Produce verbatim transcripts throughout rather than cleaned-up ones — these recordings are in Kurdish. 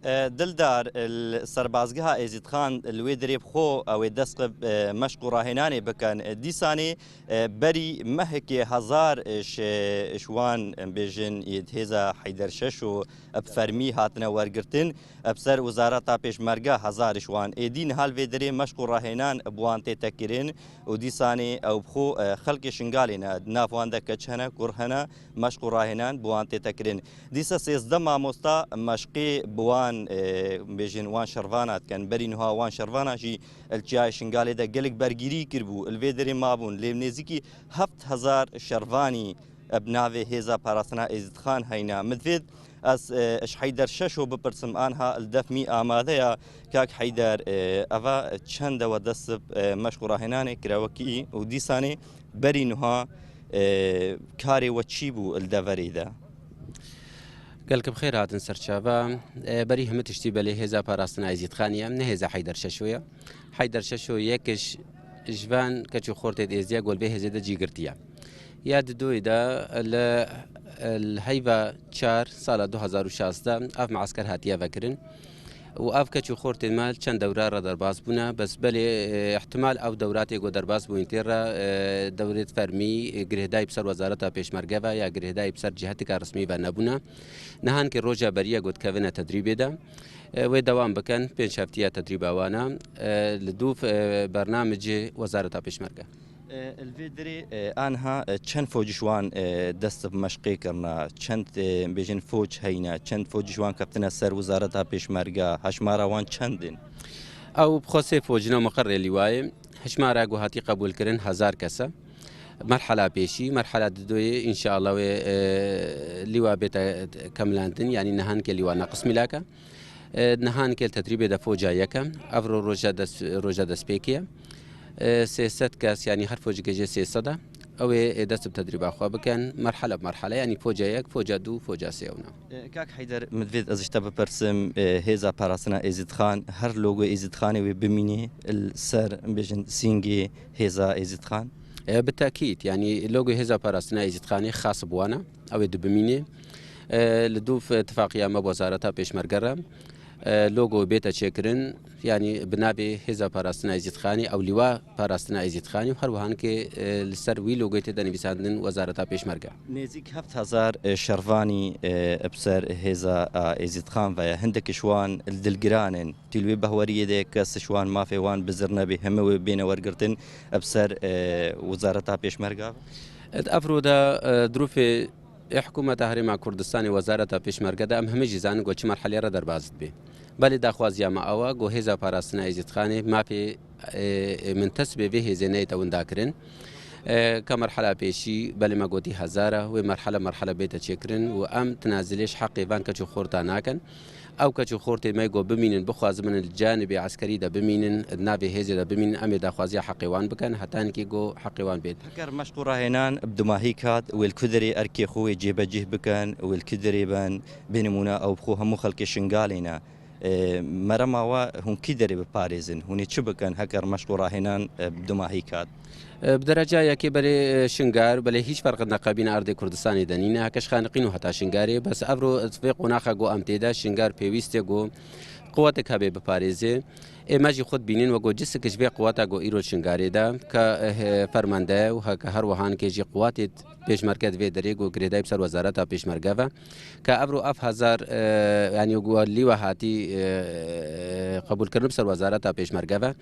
E, Dildar, li serbazgeha Êzîdxan li wê dirê bi xwe ew ê dest bi, e, meşq û rahênanê bikin. E, dîsanê, e, berî mehekê hezar ji, ji wan, em bêjin, êd hêza Heyder Şeşo bi fermî hatine wergirtin. Bi ser Wezareta Pêşmerge hezar ji wan. Êdî niha li vê dirê meşq û rahênan bi wan tête kirin û dîsanê ew bi xwe, e, xelkê Şingalê ne. Di nav wan de keç hene, kur hene, meşq û rahênan bi wan tête kirin. Dîsa sêzdeh mamosta meşqê bi wan, e, bêjin wan şervana dikin. Berî niha wan şervana jî li Çiyayê Şingalê de gelek bergîrî kiribû. Li vê derê mabûn. Lê nêzîkî heft hezar şervanî bi navê Hêza Parastina Êzîdxan heyna. Min divêt ez, e, ji Heyder Şeşo bipirsim, anha li def mî amade ya. Kak Heyder, e, eva çend e we dest bi, e, meşq û rahênanê kire wekî û dîsanê berî niha, e, karê we çî bû li deverê de? Gelek bi xêr hatin serçava. E, berî hemî tiştî belê Hêza Parastina Êzîdxanî ye, ne Hêza Heyder Şeşo ye. Heyder Şeşo yek ji, ji van keç û xortê êzdiya ku li vê hêzê de cî girtiye. Ya didoyê de li, li heyva çar sala du hezar û şazdeh ev me'esker hatiye vekirin. Û ev keç û xortên me çend dewra re derbas bûne, bes belê, e, ihtimal ew dewratê ku derbas bûyîn tê re, e, dewrêt fermî, e, girêdayî bi ser Wezareta Pêşmerge ve ya girêdayî bi ser cihetika resmî ve nebûne. Nihankê roja berî ye ku dikevine tedrîbê de. E, wê dewam bikin, pênc heftiya tedrîba wan e. E, li dûv, e, bernamecê Wezareta Pêşmerge. E, li vê dirê, e, anha, e, çend foc ji wan, e, dest bi meşqê kirina, çend, e, bêjin foc heyne, çend foc ji wan keftine ser Wezareta Pêşmerge, hejmara wan çend in? Ew bi xwe sê foc in, ew meqerê lîwayê. Hejmara ku hatî qebûlkirin hezar kes e. Merhala pêşî, merhala didoyê, înşeallah wê, e, lîwa bête kemilandin, yanî nihankê lîwa neqis mîlak e. E, nihankê li tedrîbê de foca yek e. Evro roja dest, roja destpêkê ye. E, sê sed kes, yanî her focikê jê sê sed e. Ew ê, ê dest bi tedrîba xwe bikin, merhale bi merhale, yanî foca yek, foca du, foca sê ew ne. E, Kak Heyder, min divêt ez ji te bipirsim, e, Hêza Parastina Êzîdxan, her logo Êzîdxanê wê bimînê li ser, bêjin, sîngê Hêza Êzîdxan? E, bi tekîd, yanî logo Hêza Parastina Êzîdxanê xas bi wan e, ew ê dibimînê. E, li dûv tifaqiya me bi Wezareta Pêşmerge re, e, logo bête çêkirin, yanî bi navê Hêza Parastina Êzîdxanê ew lîwa Parastina Êzîdxanê û her wiha hinkê, e, li ser wî logoyê tê de nivîsandin Wezareta Pêşmerge. Nêzîk heft hezar, e, şervanî, e, bi ser hêza, a, Êzîdxan ve ye. Hindek ji wan li dilgiran in. Tî li wê behweriyê de kes ji wan mafê wan bizir nebê, hemû wê bêne wergirtin, e, bi ser, e, Wezareta Pêşmerga. Di evro de, e, dirûfê, e, Hikûmeta Herêma Kurdistanê Wezareta Pêşmerge de em hemî jî zanin ku çi merhelê re derbas dibe. Belê daxwaziya me ew e ku Hêza Parastina Êzîdxanê mafê, e, e, mintesibê vê hêzê neyête winda kirin. E, ka merhela pêşî belê me gotî hezar e, wê merhele merhele bête çêkirin û em tinazilê ji heqê van keç û xorta nakin. Ew keç û xortê me ku bimînin, bixwazin li canibê eskerî de bimînin, di navê hêzê de bimînin, em ê daxwaziya heqê wan bikin, heta hinkê ku heqê wan bêt. Heker meşq û rahênan bi dumahî kat, wê li ku derê erkê xwe wê cêbecih bikin, wê li ku derê bin, bê nimûne ew bi xwe hemû xelkê Şingalê ne. E, merema we hûn kî derê biparêzin? Hûn ê çi bikin heker meşq û rahênan, e, bi dumahî kat? E, bi dereca yekê belê, e, Şingar, belê hîç ferq neqebîne erdê Kurdistanê de nîne, heke ji Xaniqîn û heta Şingarê, bes evro vê qonaxa ku em tê de Şingar pêwîst e ku quwetek hebe biparêze. Ê me jî xwe dibînin wek ku cisik ji vê quweta ku îro Şingarê de, ke, e, fermande û heke her wiha hinkê jî quwetê pêşmerge di vê derê ku girêdayî bi ser Wezareta Pêşmerge ve, ke evro ev hezar, e, yanî ku lîwa hatî, e, qebûlkirin bi ser Wezareta Pêşmerge ve,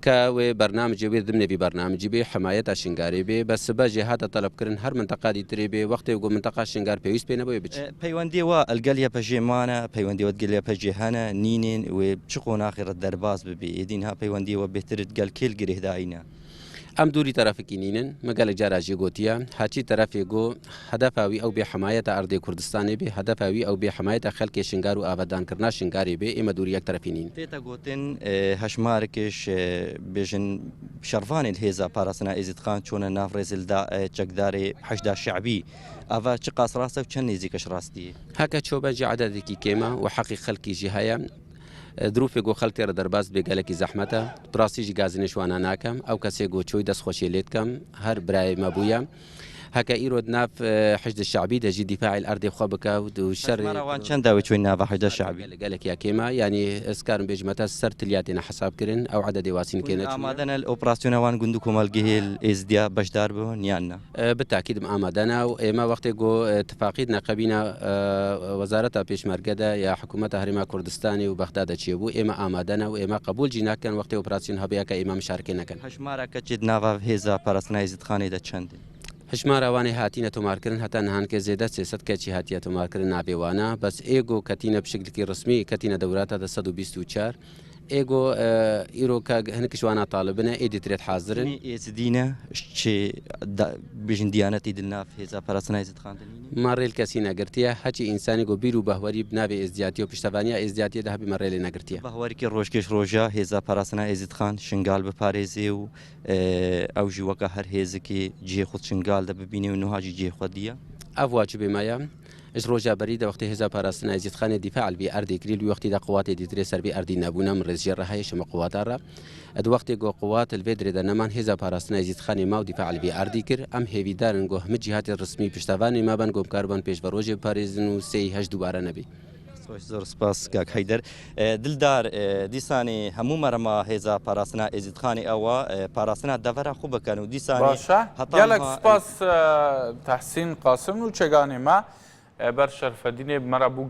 ke wê bernamecê wê dimnê vî bernamecî bê, himayeta Şingarê bê, bes sibe jê hate telebkirin, her minteqa dîtirê bê, wextê ku minteqa Şingar pêwîst pê nebûye biçî. E, peywendiyê we li gel Y P J'ê mane, peywendiyê we li gel Y P J'ê hene, nînên wê çi qonaxê re derbas bibê? Êdî niha peywendiyê we bêhtir li gel kê li girêhdayî ne? Em dûrî terefekî nînin, min gelek cara jî gotiye, her çi terefê ku hedefa wî ew bê himayeta erdê Kurdistanê bê, hedefa wî ew bê himayeta xelkê Şingar û avedankirina Şingarê bê, ê me dûrî yek terefî nînin. Tête gotin, e, hejmarek ji, e, bêjin şervanên Hêza Parastina Êzîdxan çûne nav rêzê li da, e, çekdarê Heşda Şe'bî. Eva çiqas rast e û çend nêzîk e ji rastiyê? Heke ço be jî ededekî kêm e û heqî xelkî jî heye. Dirûfê ku xelk tê re derbas dibe gelekî zehmet e. Bi rastî jî gazinê ji wana nakem. Ew kesê ku çûyî destxweşiyê lê dikem. Her birayê me bûye. Heke îro di nav, e, Hişd Şe'bî de jî dîfaê li erdê xwe bike û, û şerê Hejmara wan çend e wê çûyî nava Hişd Şe'bî? Gelek, gelek ya kêm e. Yanî ez karim bêjim heta ser tilya têne hesab kirin, ew ededê wasîn Hûn kêne çûye. Amade ne li operasyona wan gund û komelgehê li Êzidiya beşdar bibin yan na? E, bi takîd em amade ne û ême wextê ku, e, tifaqî neqebîne, e, Wezareta Pêşmerge de ya Hikûmeta Herêma Kurdistanê û Bexda de çêbû, ême amade ne û ême qebûl jî nakin wextê operasyon hebe ya ke ême mişareke nekin. Hejmara keçê di nava hêza parastina Êzîdxanê de çend in? Hişmara wan ê hatîne tomarkirin heta nihankê zêde sê sed keçî hatiye tomarkirin navê wan e. Bes ê ku ketîne bi şiklikî resmî, ketîne dewrata de sed û bîst û çar. Ê ku, e, îro ke hinek ji wana talibine, êdî dirêt hazir in. Nî Êzidî ne, çi da, bêjin diyanetî di nav hêza parastina Êzîdxan de nîne? Ma rê li kesî negirtiye, heçî însanî ku bîr û behwerî bi navê êzdiyatî û piştevaniya êzdiyatiyê de hebî me rê lê negirtiye. Behwerî ke roj kêş roja hêza parastina Êzîdxan Şingal biparêzê û E, ew jî weke her hêzikê cihê xwe Şingal de bibîne û nuha jî cihê xwe diye. Ev wacibê me ye. Ji roja berî de wextê hêza parastina Êzîdxanê dîfa li vî erdê kirî, li wî wextî de qewatê dîtirê ser vî erdî nebûne, min rêzjê re heye, şima qewata re. Di wextê ku qewat li vê dirê de neman, hêza parastina Êzîdxanê ma û dîfa li vî erdî kir. Em hêvîdar in ku hemî cîhatê resmî piştevanê me ben ku em karibin pêşverojê biparêzin û sê û heşt dubare nebî. Zor, zor spas, Kak Heyder. E, Dildar, e, dîsanê hemû me re ma hêza parastina Êzîdxanê ew e, e, parastina devera xwe bikin û dîsanê Baş e. Heta Gelek niha spas, e, Tehsîn Qasim û çêganê me, e, Ber Şerfedînê bi me re bû